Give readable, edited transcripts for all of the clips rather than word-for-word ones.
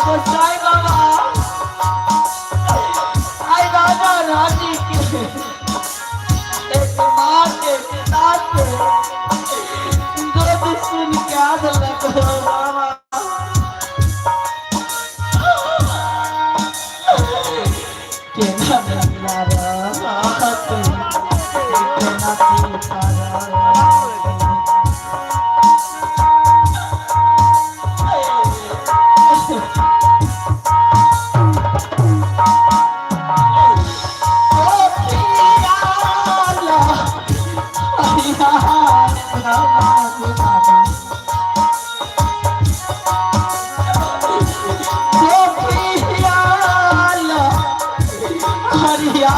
गोसाई बाबा, आई राजा रानी के एक माँ के पिता के गोद सुन के आद लगो बाबा। केना मिला रहत, केना पिता रहत। ओ पियाला, हरिया बाबा। ओ पियाला, हरिया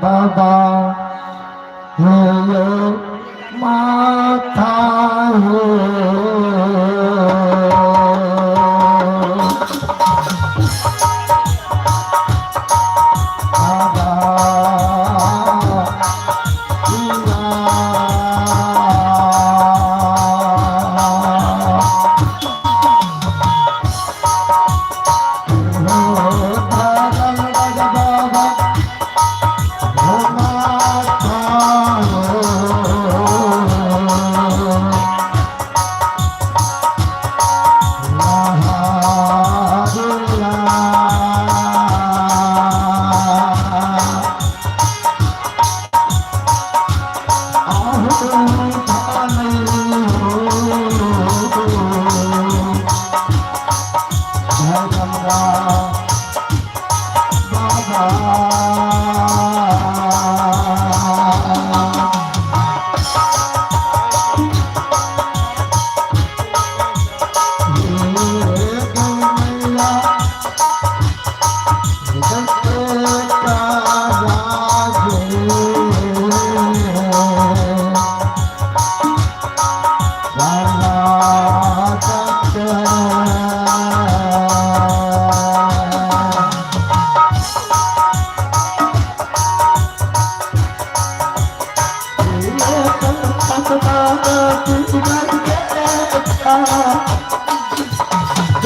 बाबा हो माथा हो। बाबा बाबा हो माथा हो। बाबा।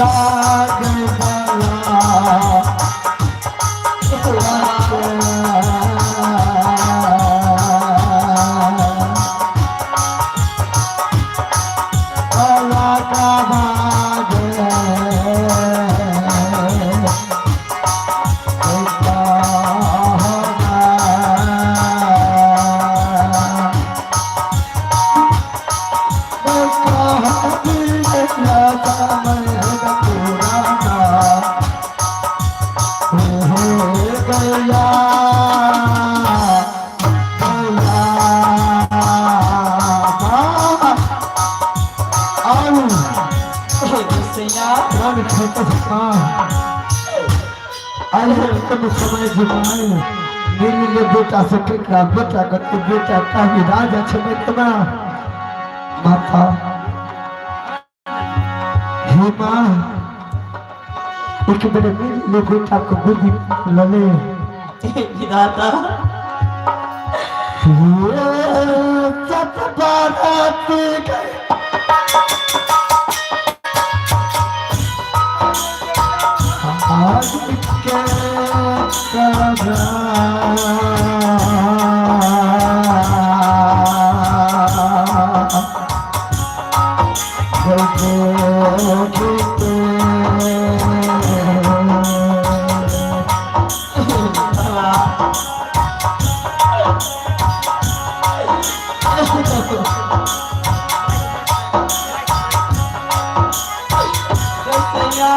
जाग बला। गोसैया। समय जुमाए मिल बेटा से केकरा बेटा करते बेटा काफी राजा छे केना माता हे माँ, एक बेरे मिल ले बेटा को गोदी लले। विधाता। ये सत बारात गए आज के गोसैया।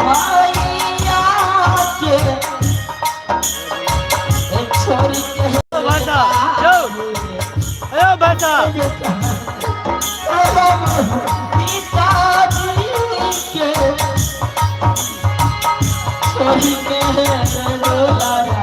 माइया के छोड़ के पिताजी के छोड़ के रोलाया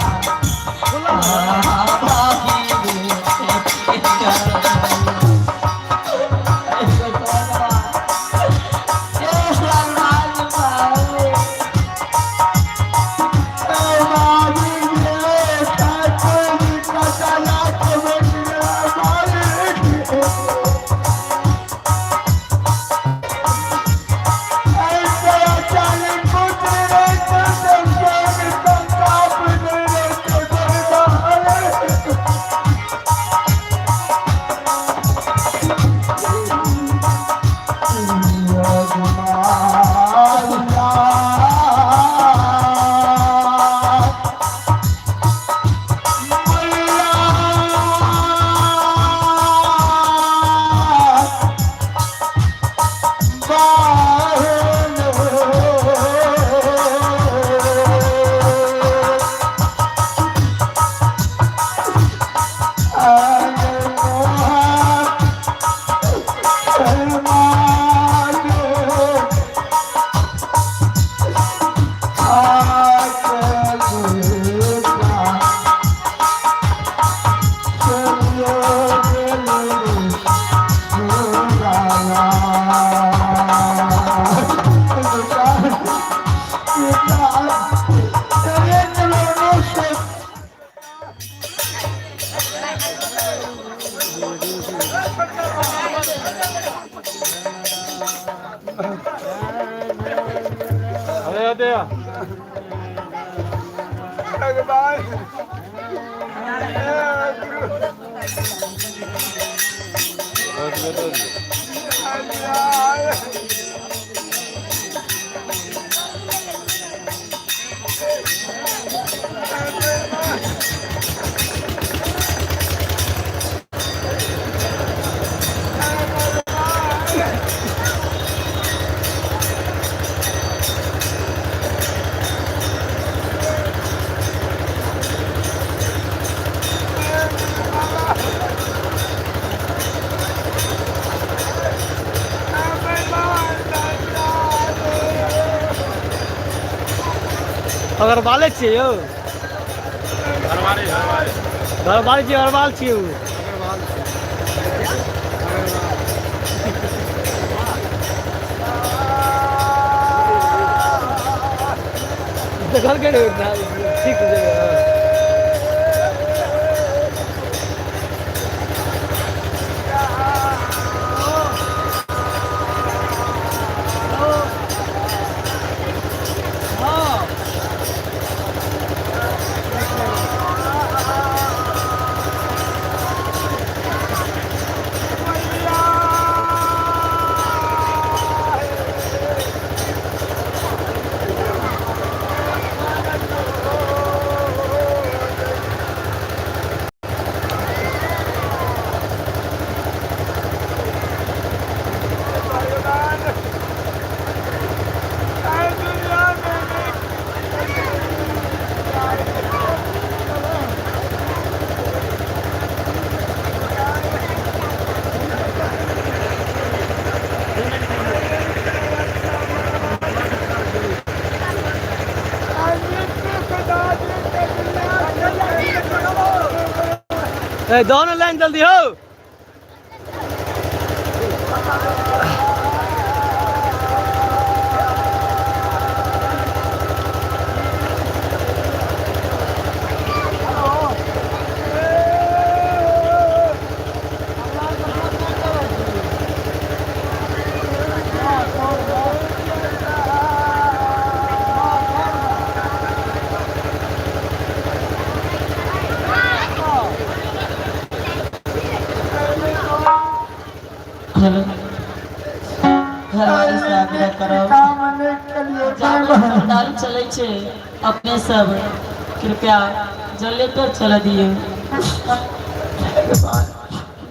अगरवाले छियै यौ। घरवाले छियै, अगरवाल छियै उ। देखलकै ने ठीक जगह। ए दो ना लाइन जल्दी हो। चलो, घरवाली से आग्रह करब, काम नहि करियौ। जागरण पंडाल चलै छै, अपने सब कृपया जनरेटर चला दियौ।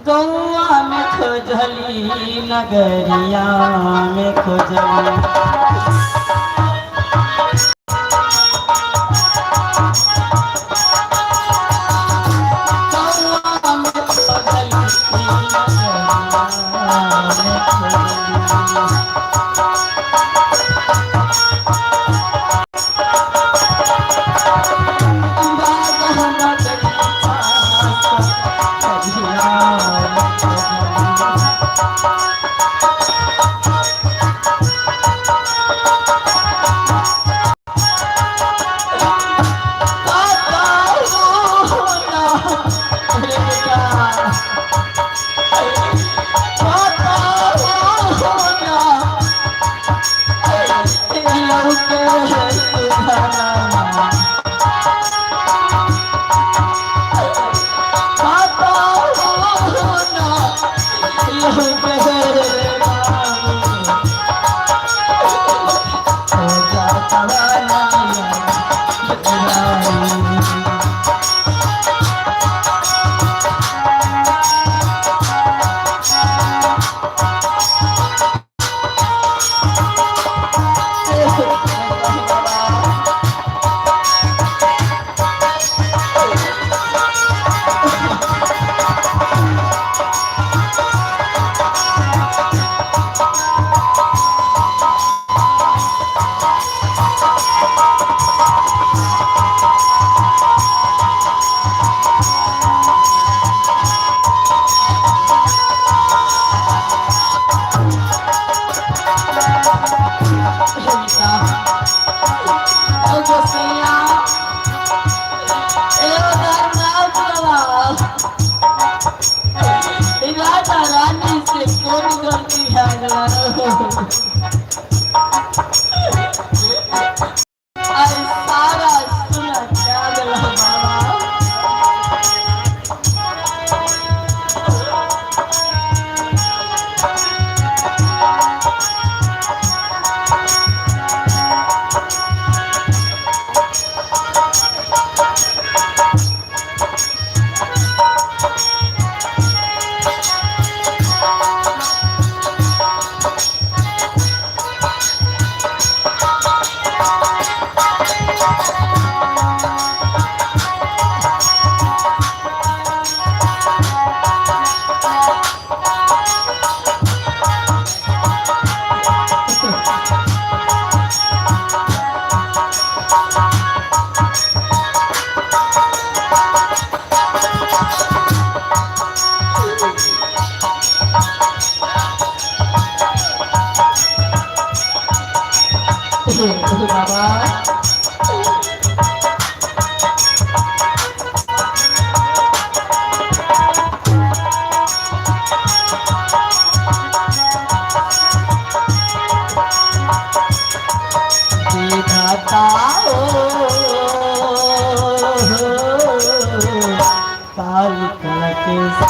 गौआ में खोजली, नगरिया में खोजली। गौआ में खोजली, नगरिया में खोजली। राजा रानी से कौन गलती है? अरे सारा सुना क्या गला बाबा। बाबा। विधाता ओ काल के से।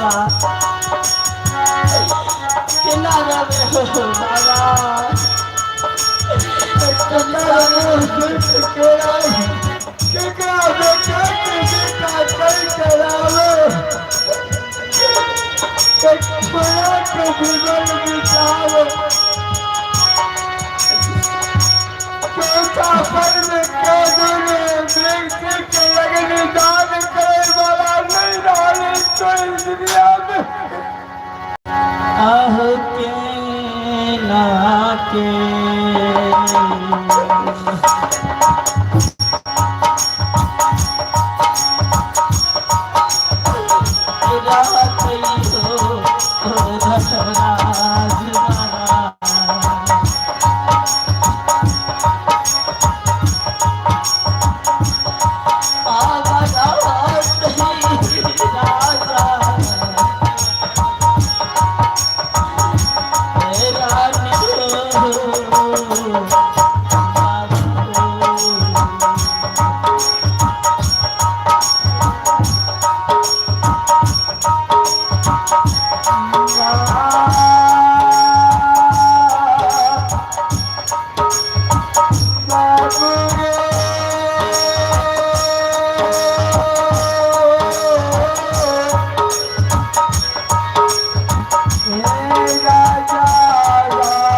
बाबा केना रहबै हो बाबा केकरा बेटा के बेटा कहि के आवे केकरा के जीवन बितावे चौथा पर में के दुने व्यक्ति के लगन दान करे वाला नहीं रहले कोई दुनिया में। आह के ना के रात हो राज। बाबू रे हे राजा राजकुमार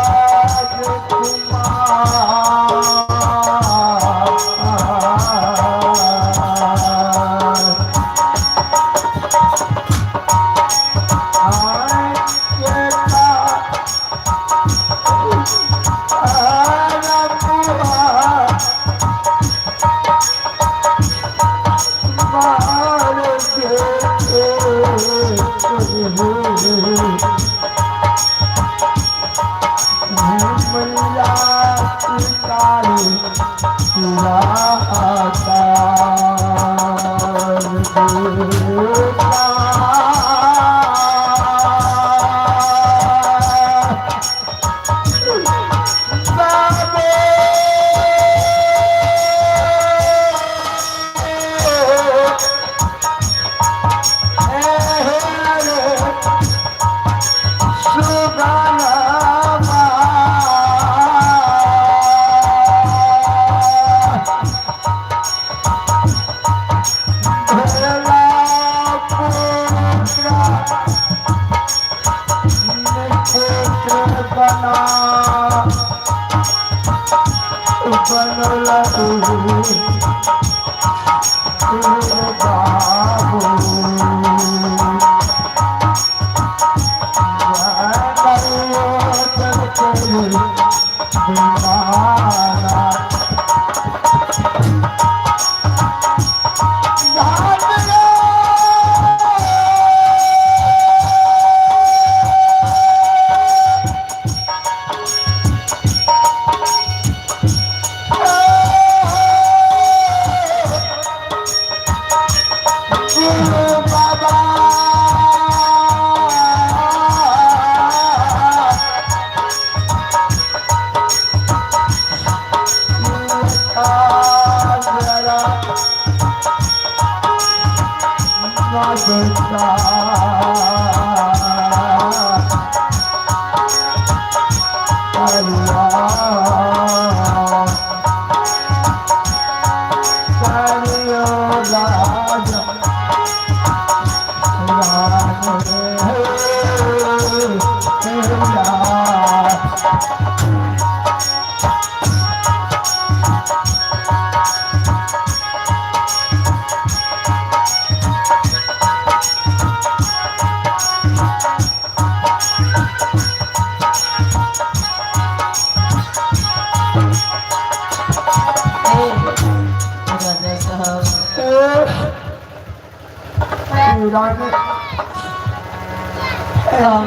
राजा साहब।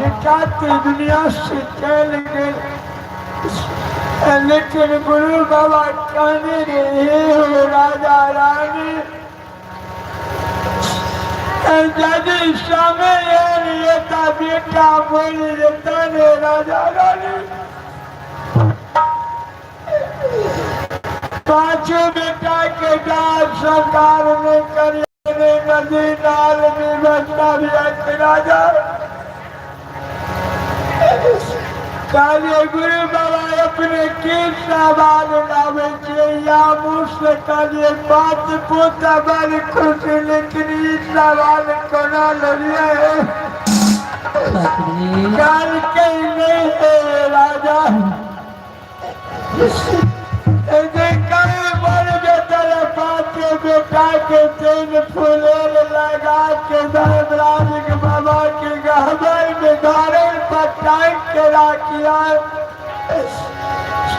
बेटा दुनिया से चल गए, लेकिन गुरु बाबा कहने रहे हो राजा रानी, यदि समय लेता बेटा बोल देता रे राजा रानी, पांचों बेटा के दान सरकार ने करे, नदी नाल में बता राजा कहलिए गुरु बाबा अपने की सवाल लावे छे या मुँह से कहलिए बात पोता बड़ खुशी, लेकिन ई सवाल कोना लेलिए? काल के नहीं है राजा, जे कई बड़ बेटा पाँच बेटा के तीन फुलेल लगा के धर्मराज के बाबा के गहबर में धारण पर टांग के राखिया।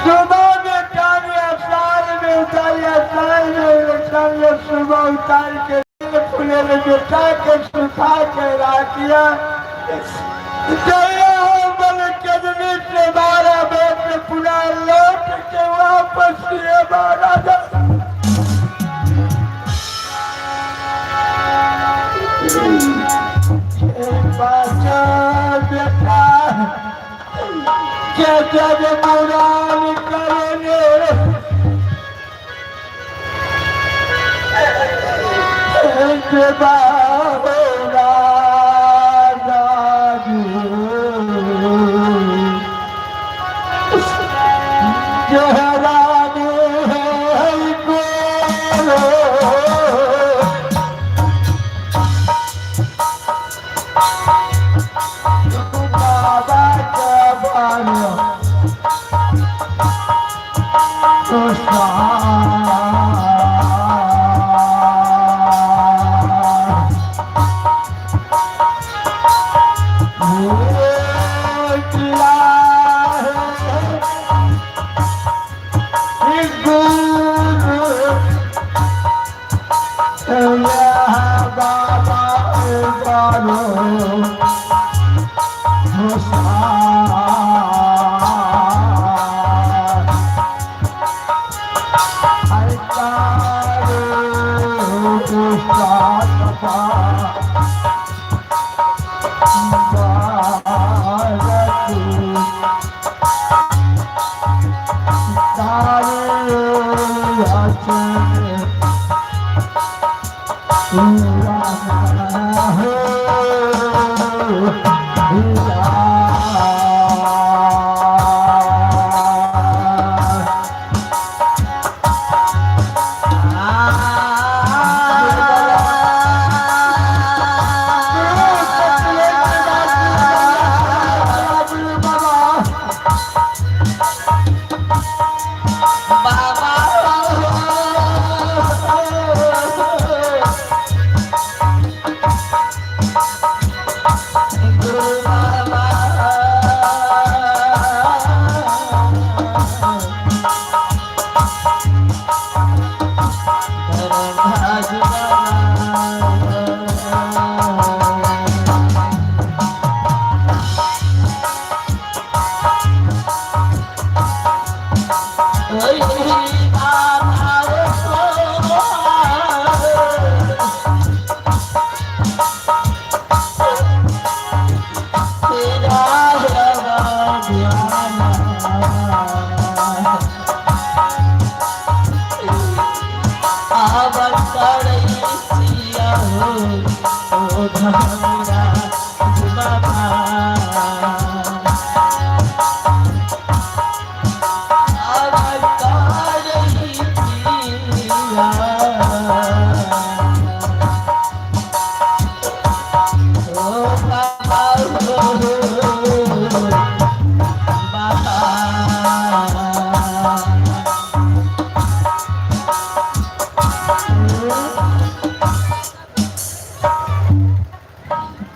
सुबह में टांगे, साल में उतारिया, साल में टांगे, सुबह उतार के फुलेल बेटा के सुखा के राखिया। से 12 बेट पुनः लौट के वापस ये राजा बेटा के जब मुराद करने बाबा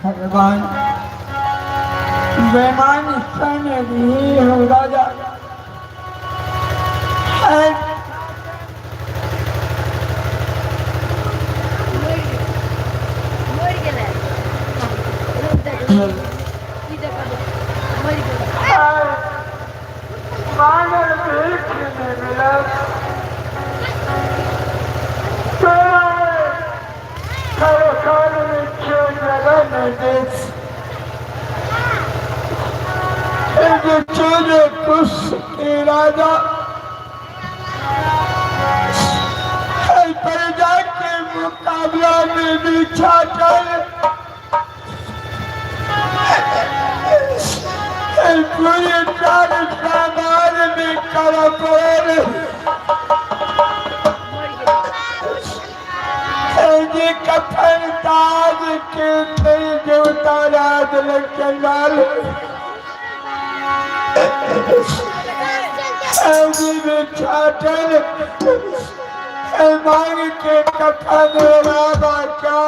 भगवान बेमान हो राजा। राजा प्रजा के मुकाबला में भी छाटल। पूरी चार सामान में कर पड़े जी कफन ताज के नहीं देवता राज चंडाल जी भिक्षाटन मांग के कफन रामा का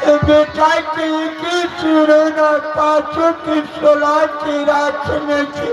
बेटा के एक चिरोना पाछू की सोला की राख में थी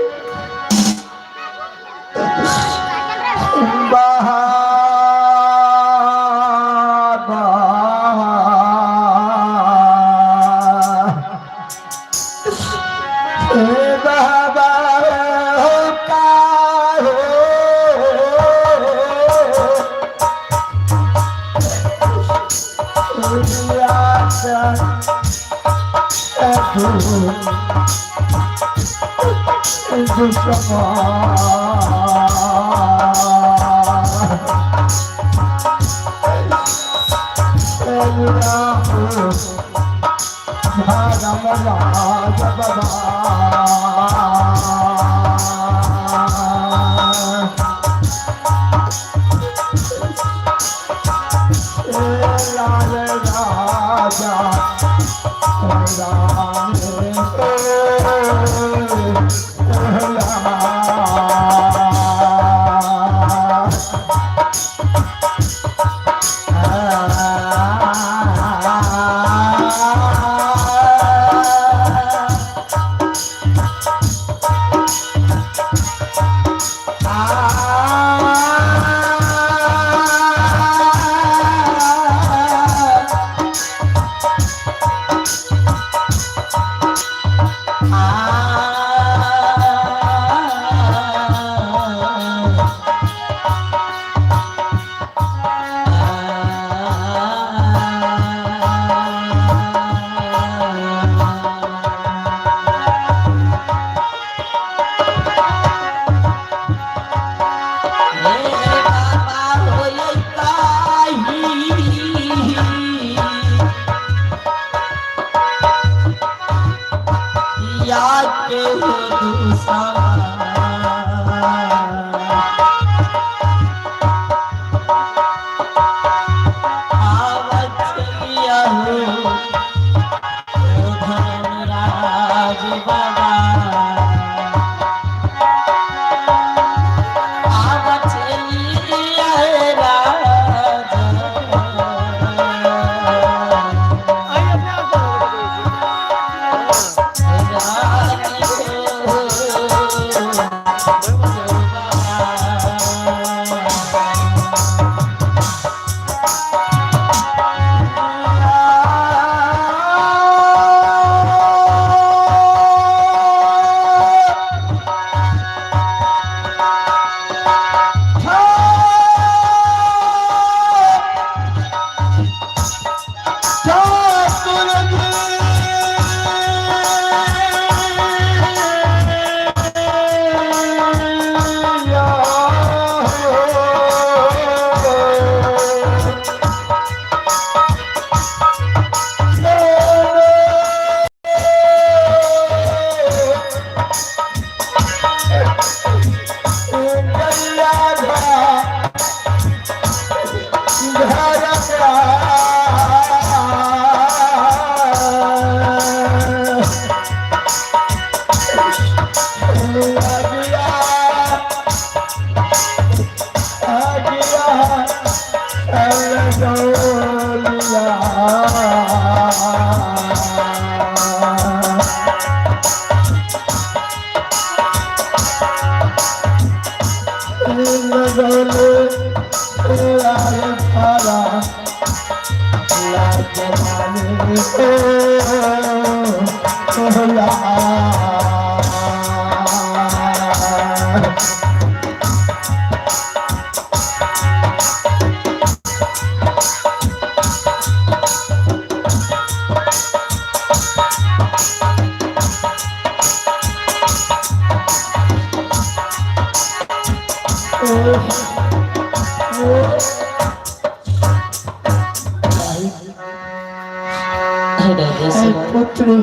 पुत्री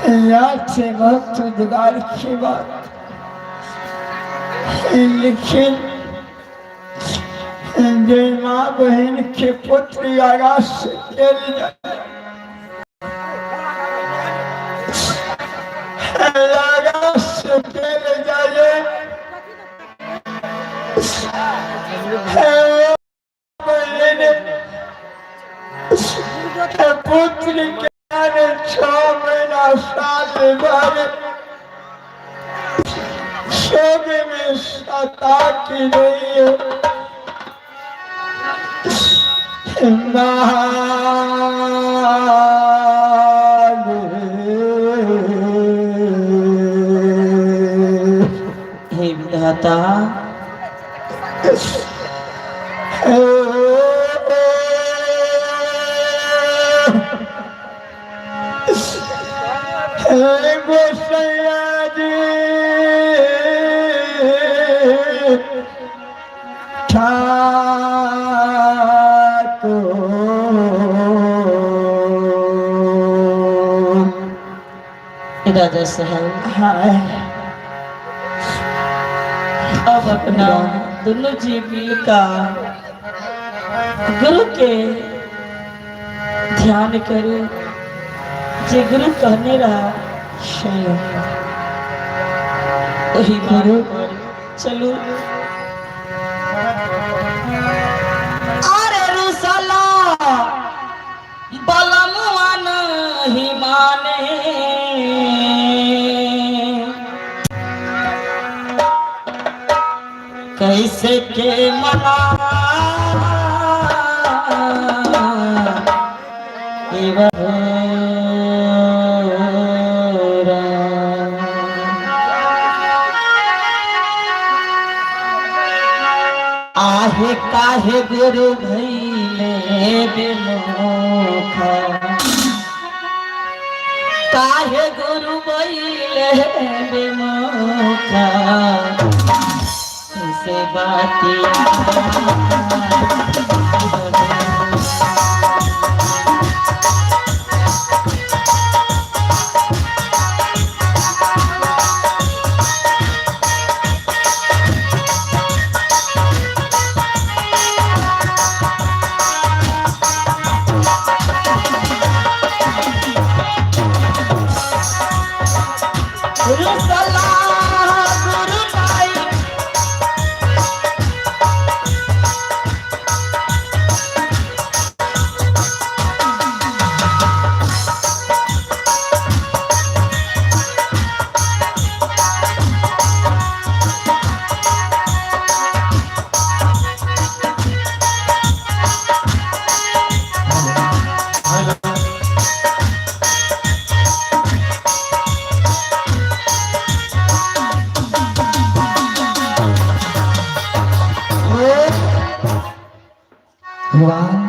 याद से बहुत रोजगार की बात, लेकिन जे माँ बहन के पुत्र आकाश से चल जाए, आकाश से चल जाए, बहन पुत्र के 6 महीना साल भर शोक में सता की रही है। हे विधाता, गोसैया जी ठाकुर। राजा साहब, हाय। अब अपना दोनों जी मिल का गुरु के ध्यान करू, जे गुरु कहने रहा वही गुरु। चलू। अरे रुसला बलमुआ नहीं माने, कैसे के मना आहे काहे गुरु भैले बिमुखा, काहे गुरु भैले बिमुखा, कैसे बाती। गुरु सलाह गुरु नाई। भगवान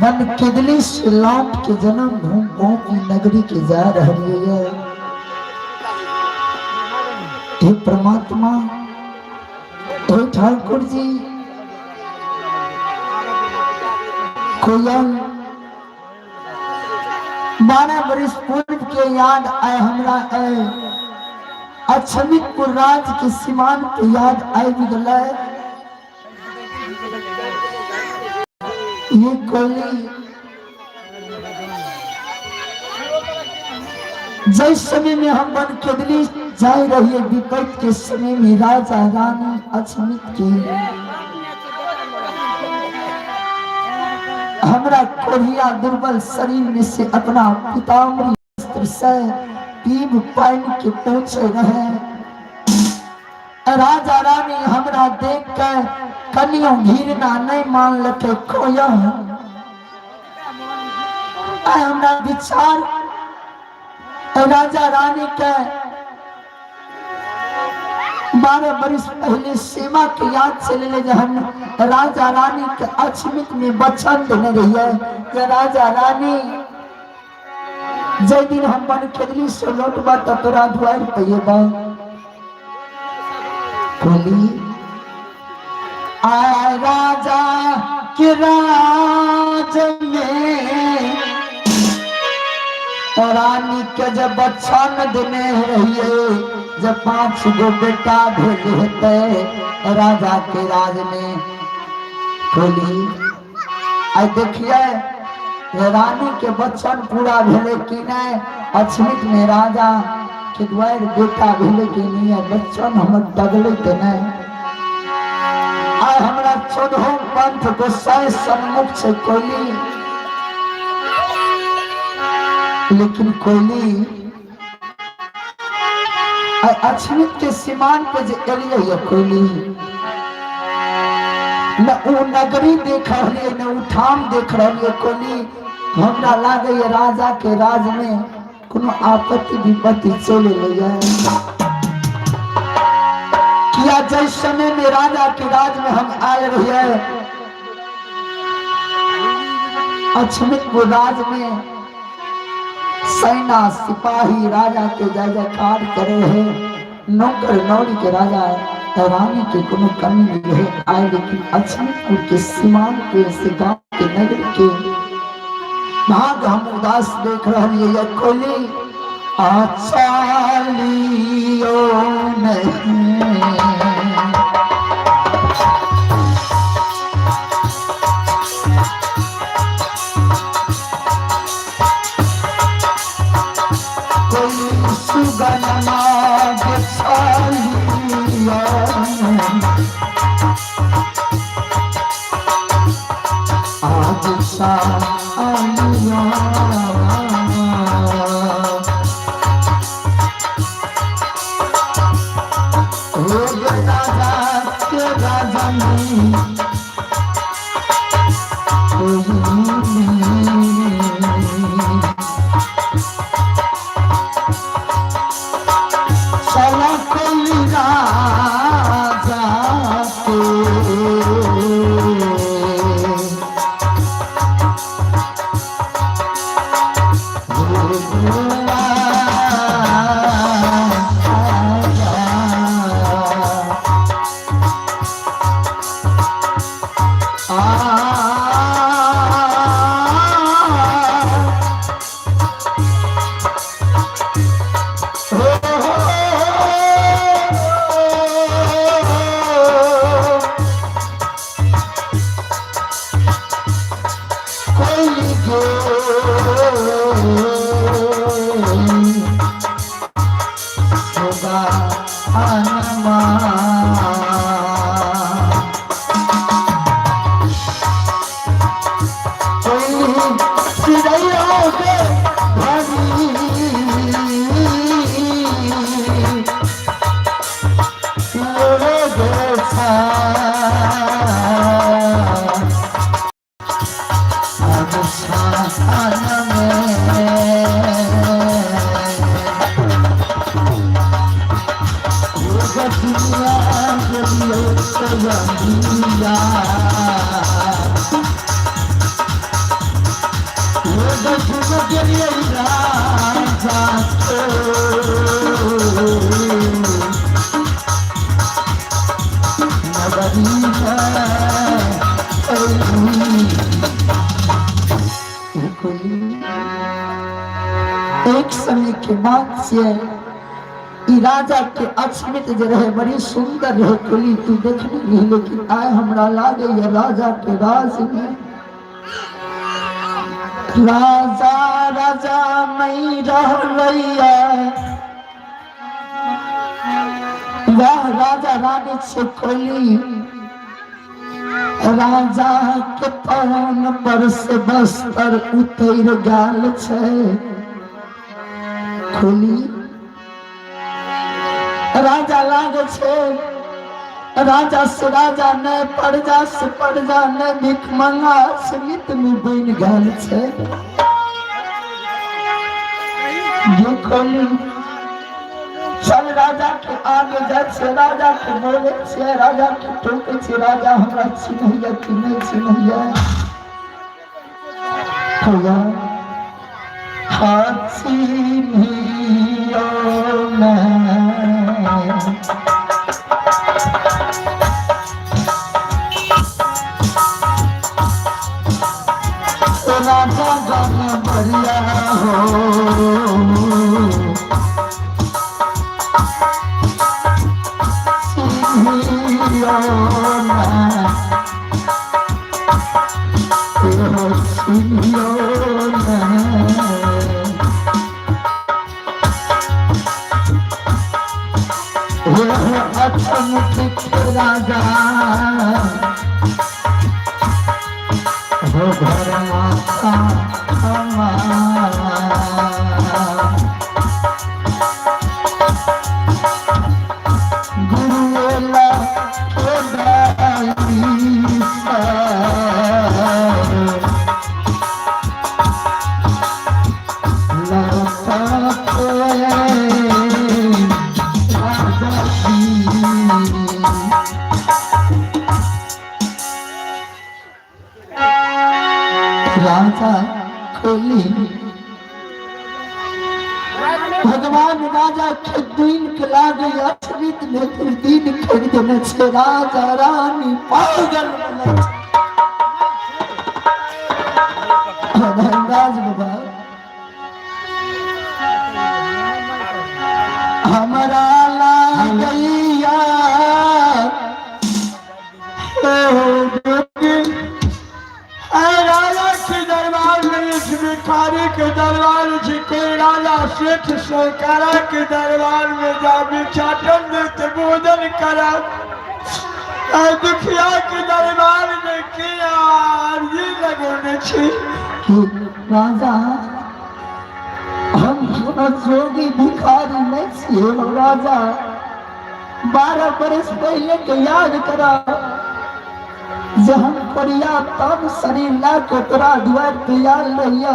वन केदली से लौट के जन्म भूमि की नगरी के जा रही है। हे परमात्मा, हे ठाकुर जी, कोयल 12 बरिस पूर्व के याद आए हमरा आए अक्षमितपुर राज के सीमान के याद आबि गेलै। ये कोली जै समय में हम बन केदली जाय रहिए, विपत के समय में राजा रानी अक्षमित के हमरा कोढ़िया दुर्बल शरीर में से अपना पिताम्बरी वस्त्र से पीब पानि के पहुंचे रहे। राजा रानी हमरा देख के कनियो घिरना नहीं मान लके। खोया आय हमरा विचार राजा रानी के 12 बरिस पहले सीमा के याद से ले ले हम राजा रानी के अक्षमित में वचन देने रहिए कि राजा रानी, जै दिन हम बन खेदली से लौटबा त तोरा दुआर पे एबा। कोली आ राजा के राज में रानी के जब बच्चन देने रहिए, जब 5 गो बेटा भेल हेतै राजा के राज में। खोली आई देखिए रानी के बच्चन पूरा भेले कि नहीं, अछमित में राजा के द्वार बेटा भेले कि नहीं, बच्चन हमर डगले ते नहीं। आइ हमरा 14 पंथ गोसाई सन्मुख छै कोली, लेकिन कोली आइ अछमित के सीमान पे जे एलियै ये कोली, न उ नगरी देख रहलियै न उ ठाम देख रहलियै कोली। हमरा लागैए राजा के राज में कोनो आपत्ति विपत्ति चलि एलैए, किया जै समय में राजा के राज में हम आयल रहियै अछमितपुर राज में सेना सिपाही राजा के जय जयकार करे है, नौकर नौरी के राजा रानी के कोनो कमी नहीं रहे आए, लेकिन अछमितपुर के सीमान के से गांव के नगर के भाग हम उदास देख रहे ये कोली आचालियो नहीं। कोई सुगन माग चालियो आज सालिया हो राजा के राजा में चला कोई राजा के एक समय के बात से ई राजा के अछमित जे रहे बड़ी सुंदर रहे कुली, तू देखने नहीं, लेकिन आय हमरा लागे ये राजा के राज में राजा राजा नहीं रह रैया, वह राजा रानी से कोली राजा के तन पर से बस्तर उतर गेल छै। खोली राजा लागे छै राजा से राजा नहीं, प्रजा से प्रजा नहीं, भिख मंगा समित में बन गेल छै। खोली चल राजा के आगे जाय छै, राजा के बोले छै, राजा के टोके छै, राजा हमरा चिन्हैया कि नहीं चिन्हैया। हाँ चिन्हियो मैं राजा गन बढ़िया हो। चिन्हियो ना, एहो चिन्हियो ना। अचमुख राजा हो घर माता गुरुला राजा खोली भगवान राजा के दिन के लागे अछरित में फिर दिन कर देने छे। राजा रानी पागल बनल छै। धर्मराज बाबा हमरा लागैया राजा के दरबार में इस भिखारी के दरबार छी, कोई राजा सेठ सरकारा के दरबार में जा भिक्षाटन देते भोजन करा, दुखिया के दरबार में किया अर्जी लगौने छी। कि राजा हम कोनो जोगी भिखारी नहीं छियै हो राजा। 12 बरस पहले के याद करा, जहन कोरिया तब शरीर ला के तोरा दुआर तैयार रहिया,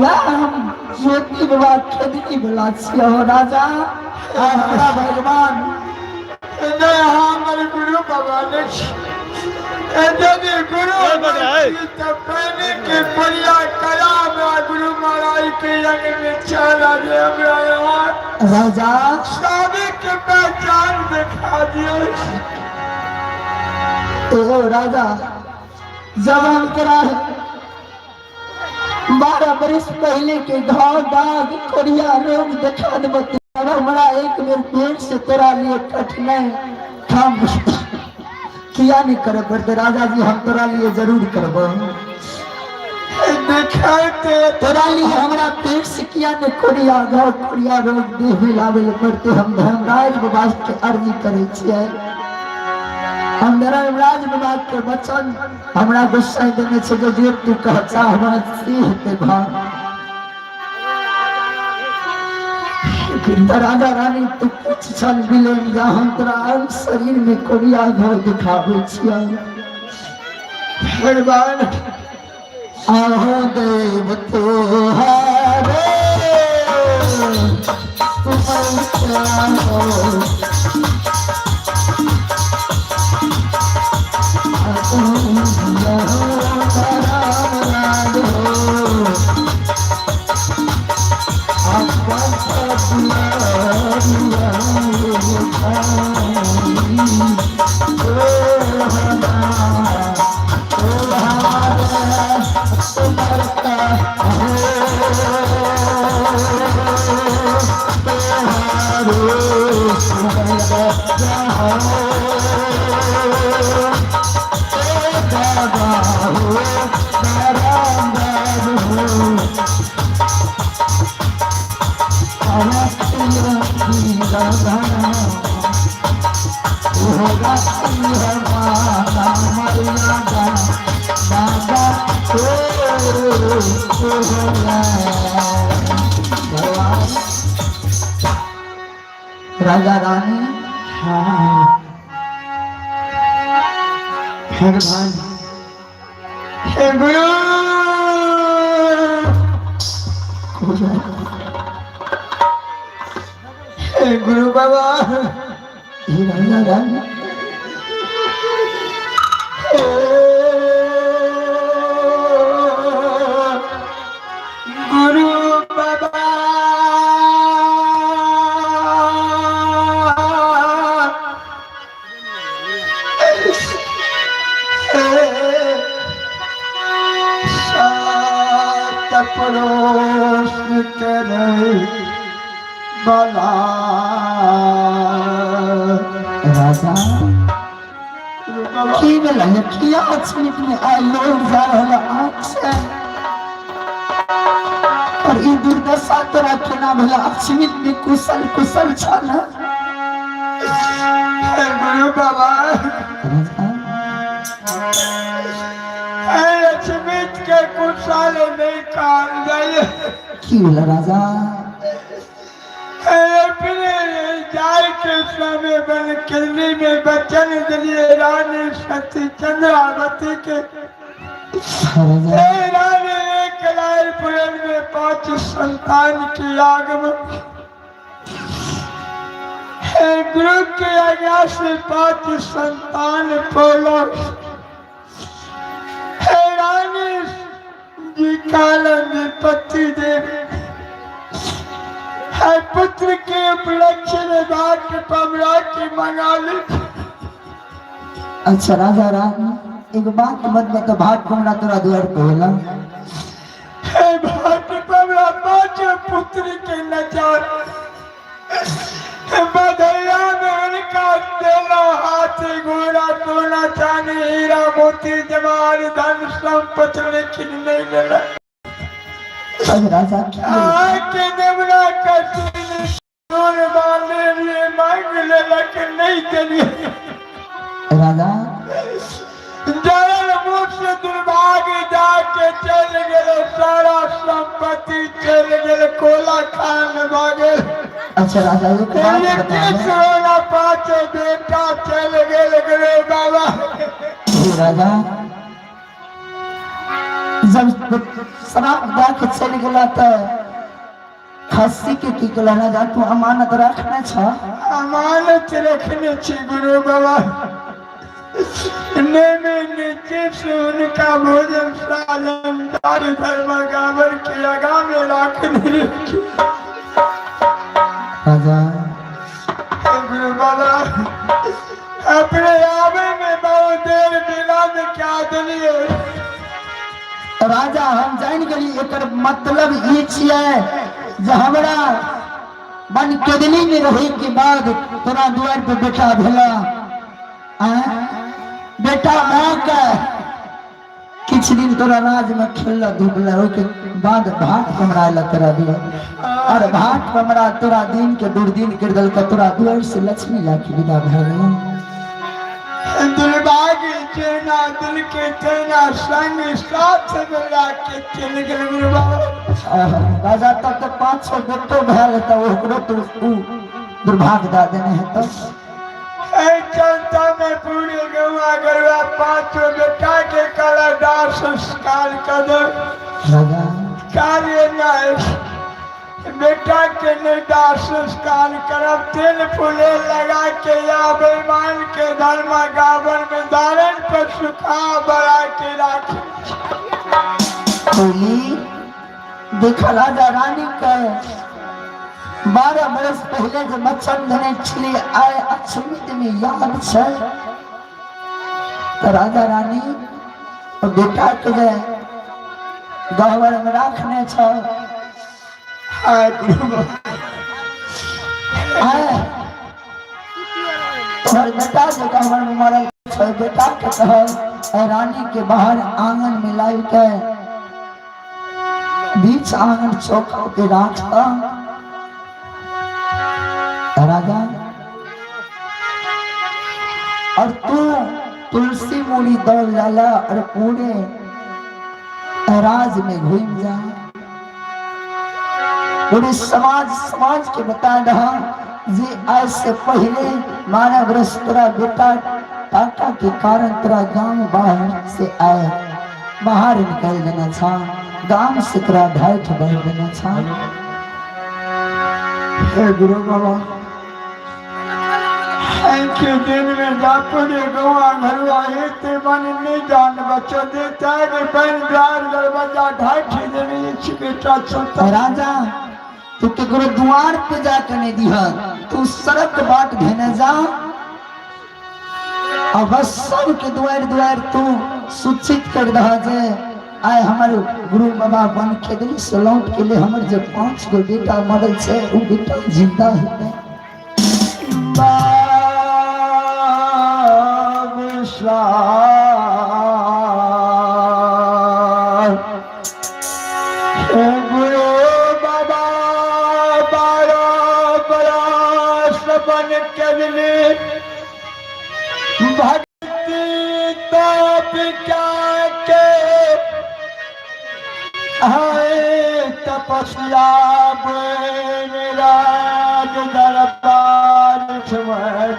वह हम ज्योति बाबा खेदनी वाला छियै हो राजा। आ हमरा भगवान नहीं हमर गुरु बाबा नहीं छी। यदि गुरु छी तऽ पहिने के परिया करा हमरा गुरु महाराज के रंग में चला जे हमरा यहाँ राजा स्वामी के पहचान दिखा दियो। एगो राजा जब हम तोरा 12 बरस पहले के घाव दाग कोरिया रोग देखा देब, हमरा एक बेर पेट से तोरा लिए कठिनाई काम किया नहीं करे पड़ते। राजा जी हम तोरा लिए जरूर करब। दिखाते तोरा लिए हमरा पेट से किया नहीं कोरिया घाव कोरिया रोग देह में लावे ले पड़ते। हम धर्मराज बाबा के अर्जी करे छियै, हम धर्मराज बाबा के वचन हमरा गुस्सा देने छै जे तू कह चाहबा से हेतै भाव। राजा रानी तू कुछ क्षण बिलेम जा, हम तोरा अंग शरीर में कोरिया घर दिखाबै छियै। भगवान आहो देव तोहारे तुम राजा रानी हाँ भगवान हे गुरु हे गुरु बाबा हे राजा रानी गुरु बाबा सात पड़ोस करे बला। राजा की भेलै किया अछमित में आइ लोग जा रहल आँख से और ई दुर्दशा तोरा केना भेल अछमित में कुशल कुशल छल गुरु बाबा राजा लक्ष्मी के कुशल नहीं कहल जाइए की भेल राजा अपने जाय के समय बन किरनी में बचन दिलिए रानी सती चंद्रावती के राजा हे रानी एक लाल पुरन में पांच संतान की आगमन हे गुरु के आज्ञा से पांच संतान पोलो हे रानी जी कालन पति देव है पुत्र के उपलक्ष्य में बाट पमरा की मंगा ली। अच्छा राजा राम एक बात मत बता भाट कमरा तोरा दुआर पे होला हे भाट पमरा पांच पुत्र के नचार बधैया में उनका देला हाथी घोड़ा सोना चांदी हीरा मोती जवाहर धन संपत्ति लेकिन नहीं मिला। अब राजा की आके देवरा कसीन सोन बांधे लिए मांग ले लेकिन नहीं चलिए। राजा जरल मुख से दुर्भाग्य जाके चल गए सारा संपत्ति चल गए कोला खान भागे। अच्छा राजा एक बात बता सोना पांच बेटा चल गए गुरु बाबा। हे राजा जब शराब दा के चल गेला त खस्सी के की केला राजा तू अमानत रखने छ? अमानत रखने छी गुरु बाबा ने नीचे से उनका भोजन साजन दार धर्म गाबर के आगा में रखने। राजा गुरु बाबा अपने आवे में बहुत देर विलम्ब क्या दिलिए। राजा हम जान गेली एकर मतलब ई छियै जे हमरा बन केदनी में रहे के बाद तोरा दुआर पे बेटा भेला आँय? बेटा माँ के किछु दिन तोरा राज में खेलला धूपला ओहिके बाद भात कमरा आयल तोरा दुआर और भात कमरा तोरा दिन के दुर्दिन कर देलक तोरा दुआर से लक्ष्मी लाके विदा भए गेल। दुर्भाग्य चेना दिल के चेना संग साथ मिला के चल गेल गुरु बाबा। राजा तब तक पाँच छः बेटो भए तऽ ओकरो तो उ दुर्भाग्य दऽ देने हेतौ। चलता में पूरे गौआ गरुआ पांचों बेटा के कला दास संस्कार कर दो। राजा कार्य नहीं बेटा के नहीं दास संस्कार करब तेल फूले लगा के या बेईमान के धर्म गावन में धारण पर सुखा बढ़ा के राख। कोयली देखा राजा रानी के 12 बरस पहले जे मच्छर धने छली आए अक्षमित में याद छै तो राजा रानी और बेटा के जे गहवर में राखने छ आए तोहर बेटा जे गहवर में मरल छै बेटा के कह रानी के बाहर आंगन में लाबि के बीच आंगन चौका के राख राजा और तू तुलसी मूली दौड़ जाला और पूरे राज में घूम जा पूरे समाज समाज के बता रहा जे आज से पहले 12 वर्ष तोरा बेटा टाटा के कारण तोरा गांव बाहर से आए बाहर निकल देना छा गांव से तोरा ढाठ बढ़ देना छा। हे गुरु बाबा के दिन में जापुरे गौआ घरुआ हेते मन नहीं जान बच्चो दे त्याग बन द्वार दरवाजा ढाठी देने छी बेटा छोटा। राजा तू केकरो द्वार पे जाके नहीं दिह तू सड़क बाट भेने जा और बस सबके द्वार द्वार तू सूचित कर दह जे आय हमर गुरु बाबा बन के दिल से लौट के लिए हमर जे 5 गो बेटा मरल छै उ बेटा जिंदा हेतै। में भक्ति तप क्या के है तपस्या बन राज दरबार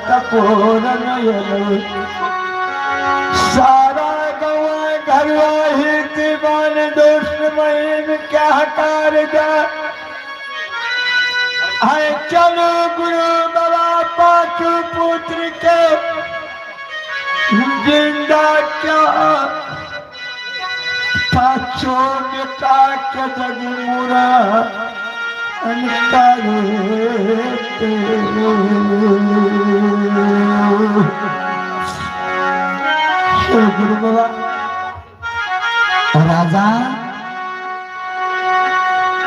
तपोरन सारा गवा घरवा हित बन दुष्ट महिम क्या कर जा है। चलो गुरु बाबा पांचू पुत्र के जिंदा क्या पांचों बेटा के जग मुरा गुरु बाबा। राजा,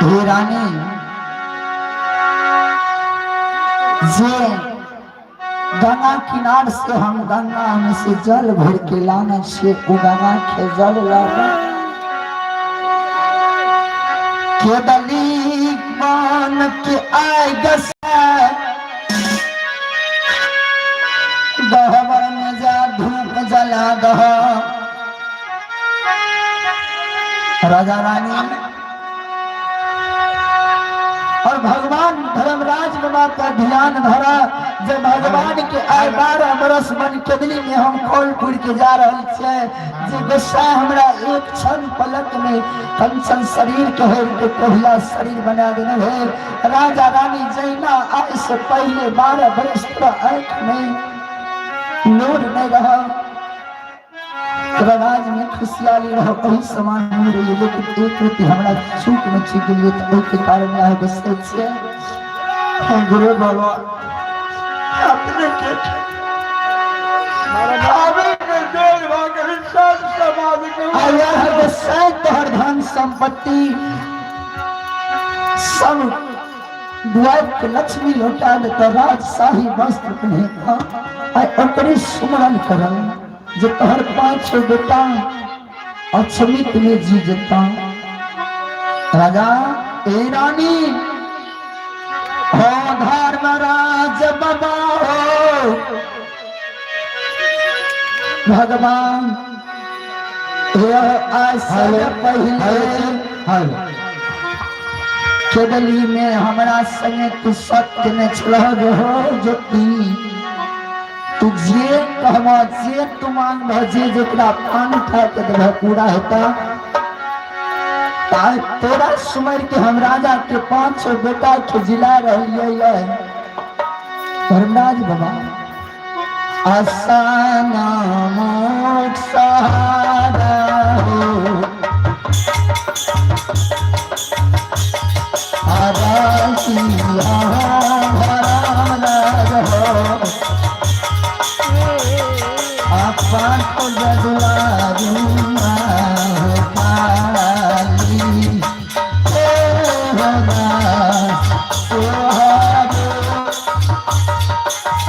हे रानी, जे गंगा किनार से हम गंगा में से जल भर के लाना छे, उ गंगा के जल लाना के दली मान के आय गस गहबर में जा धूप जला दह। राजा रानी और भगवान धर्मराज बाबा का ध्यान धरा जब भगवान के आय 12 बरस मन केदली में हम कोलपुर के जा रहे छे, जे गुस्सा हमरा एक क्षण पलक में कंचन शरीर के हेर के कोहिया शरीर बना देने है। राजा रानी जैना आय से पहले 12 बरस पूरा आंख में नूर नहीं रहा, राज में खुशहाली रहो वही समान हो रही, लेकिन एक रति हमरा चूक में चूक गेलिए तो ओहि के कारण आए गुस्से छे। हे गुरु बाबा, अपने के आवे के देर भाग सब समाज के आया है गुस्सा, तोहर धन संपत्ति सब द्वैत के लक्ष्मी लौटा दे तो राजशाही वस्त्र पहने आय ओकरे सुमरन करल जे तोहर पांच बेटा अक्षमित में जी जेता। राजा ए रानी हो धर्मराज बाबा हो भगवान यह आसन पहले केदली में हमरा संगे तू सत्य में छलह हो ज्योति, तू जे कहबह जे तू मांगबह जे जेकरा पान उठा के देबह पूरा हेता। ताय तोरा सुमर के हम राजा के पांच बेटा के जिला रहिए। धर्मराज बाबा आसाना मोक्ष सहारा हो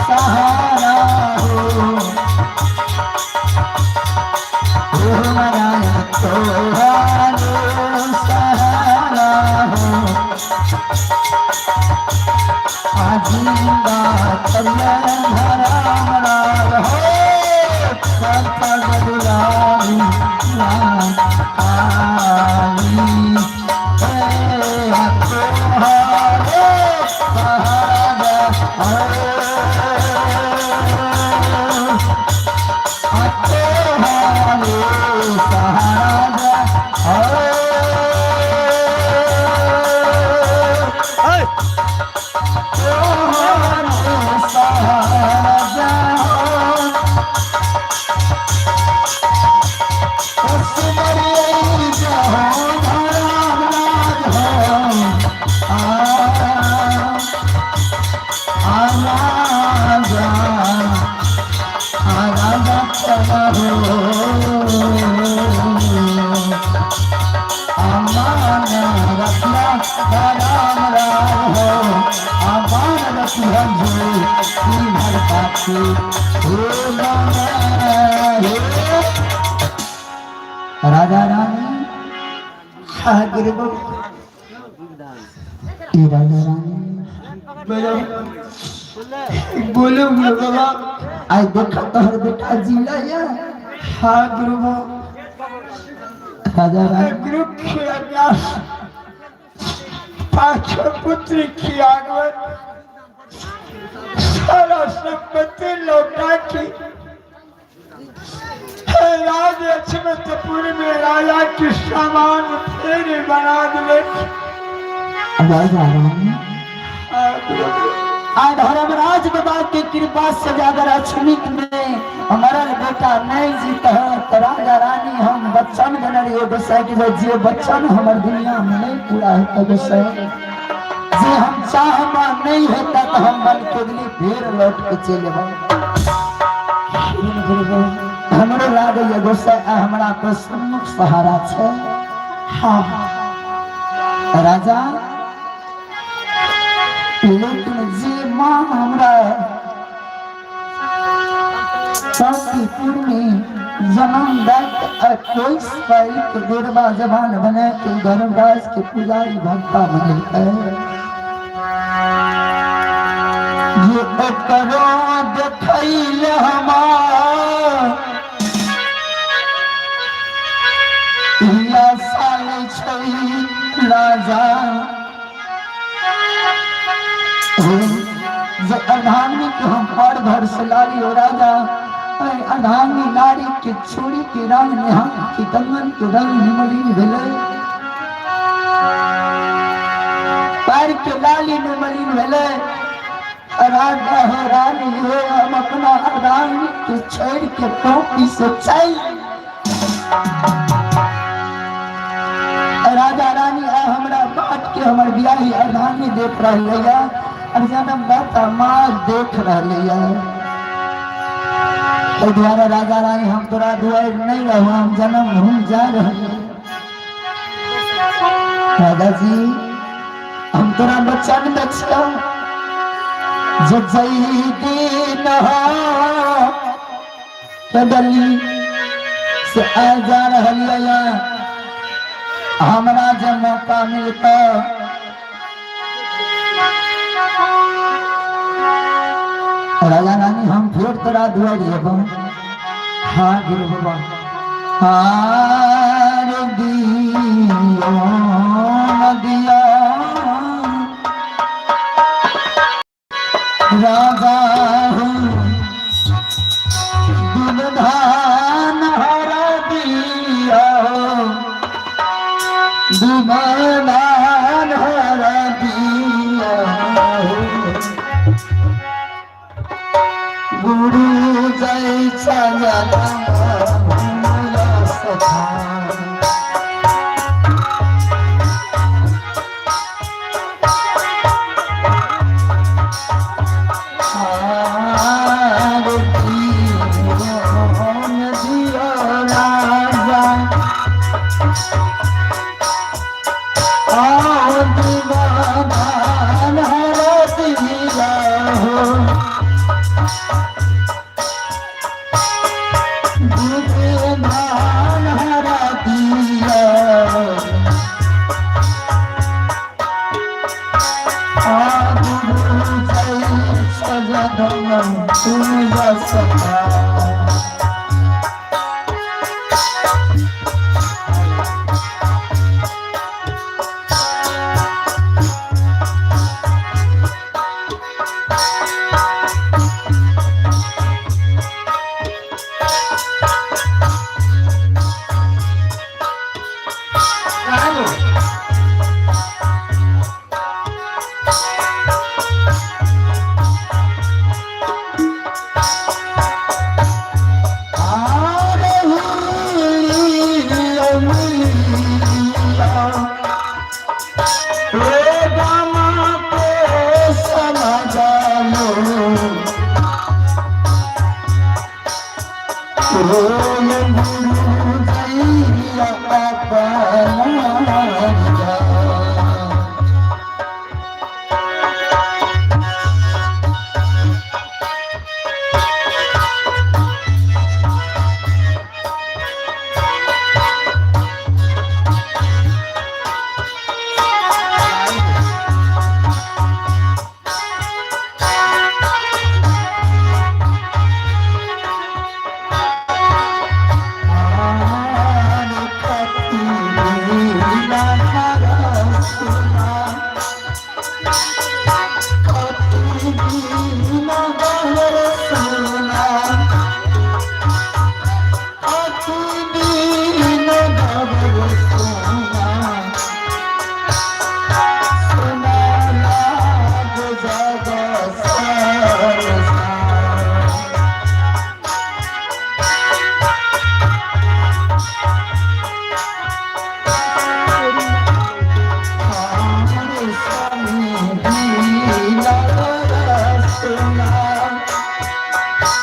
सहारा हो सहारा हो आजीवा राम राम हो राजा रानी गुरु राजा रानी। बोलो गुरु बाबा। आइ देख तोहर बेटा जिला या। हाँ गुरु बाबा। राजा रानी गुरु की आज्ञा पांचों पुत्र की आगमन सारा संपत्ति लौटा की राज लक्ष्मणपुर में राजा की सामान फिर बना दिले। राजा रानी, हाँ गुरु बाबा। आज धर्मराज बाबा के कृपा से अगर अछमित में हमारा बेटा नहीं जीत है तो राजा रानी हम बच्चन बन रही गोसाई के जे बच्चन हमार दुनिया में नहीं पूरा है तो गोसाई जे हम चाहबा नहीं होता तो हम बन के दिली फिर लौट के चले। हमरो लागे ये गोसाई आ हमरा पर सम्मुख सहारा छै। हाँ। राजा, लेकिन जे माँ हमरा शांतिपुर में जन्म दक कोई पाई के देरबा जबान बने के धर्मराज के पुजारी भक्ता बनेलकै, ये ओकरो देखैल हमार साल छै राजा, जे अर्धांगिनी के हम पर घर से लाली हो राजा, अर्धांगिनी नारी के छोड़ी के रंग नेहा के कंगन के रंग निमलिन भेलै, पैर के लाली निमलिन भेलै। राजा हो, रानी हो, हम अपना अर्धांगिनी के छोड़ के टोपी से चल राजा रानी आ हमरा बाट के हमर बियाही अर्धांगिनी देख रहलै या और जन्म दाता माँ देख रहलै या। एहि दुआरे राजा रानी, हम तोरा दुआरि नहीं रहू, हम जन्म भूमि जा रहल। राजा जी, हम तोरा बचन दै छियौ जे जई दिन बदली से आ जा रहल या हमरा जे मौका मिलता राजा रानी, हम फिर तोरा दुआरि अयबौ। हाँ गुरु बाबा। हार दियो नदिया राजा हो, दुर्धान हर दिया, दुर्धान हर दिया। गुरु जय चरण सखा। सखा।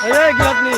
हे गिरहतनी।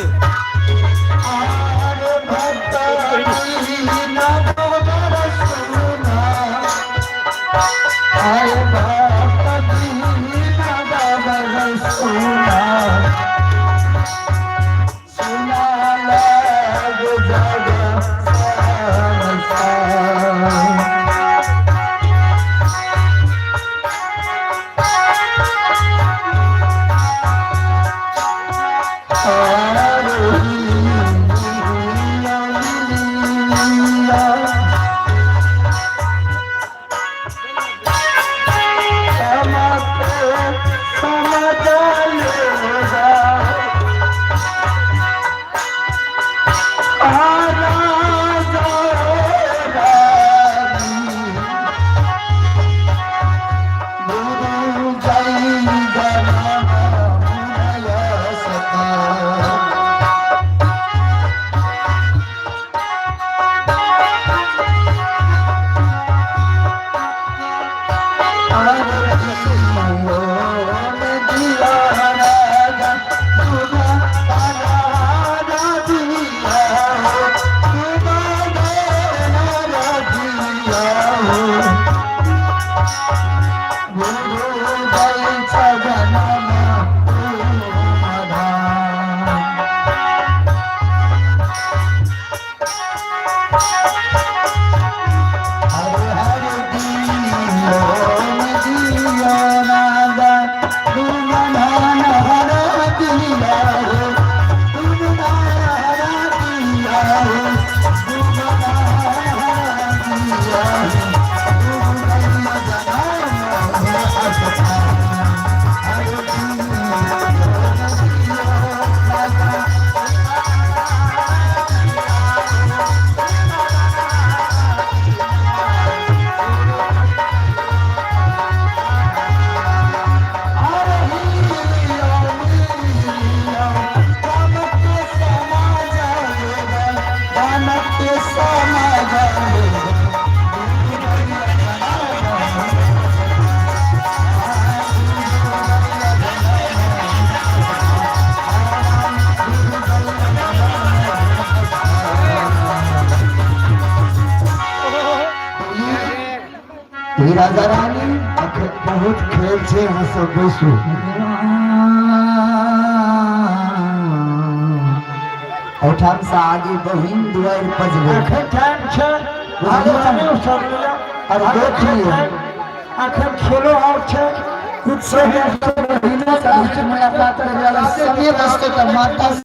राजा रानी अखन बहुत खेल छै, अहाँ सब बैसू। ओठाम से आगे बहिन दुआरि पजबै। अखन टाइम छै, और देख लियौ। अखन खेलो और छै कुछ। मुलाकात करे वाला समय बचतै तऽ माता।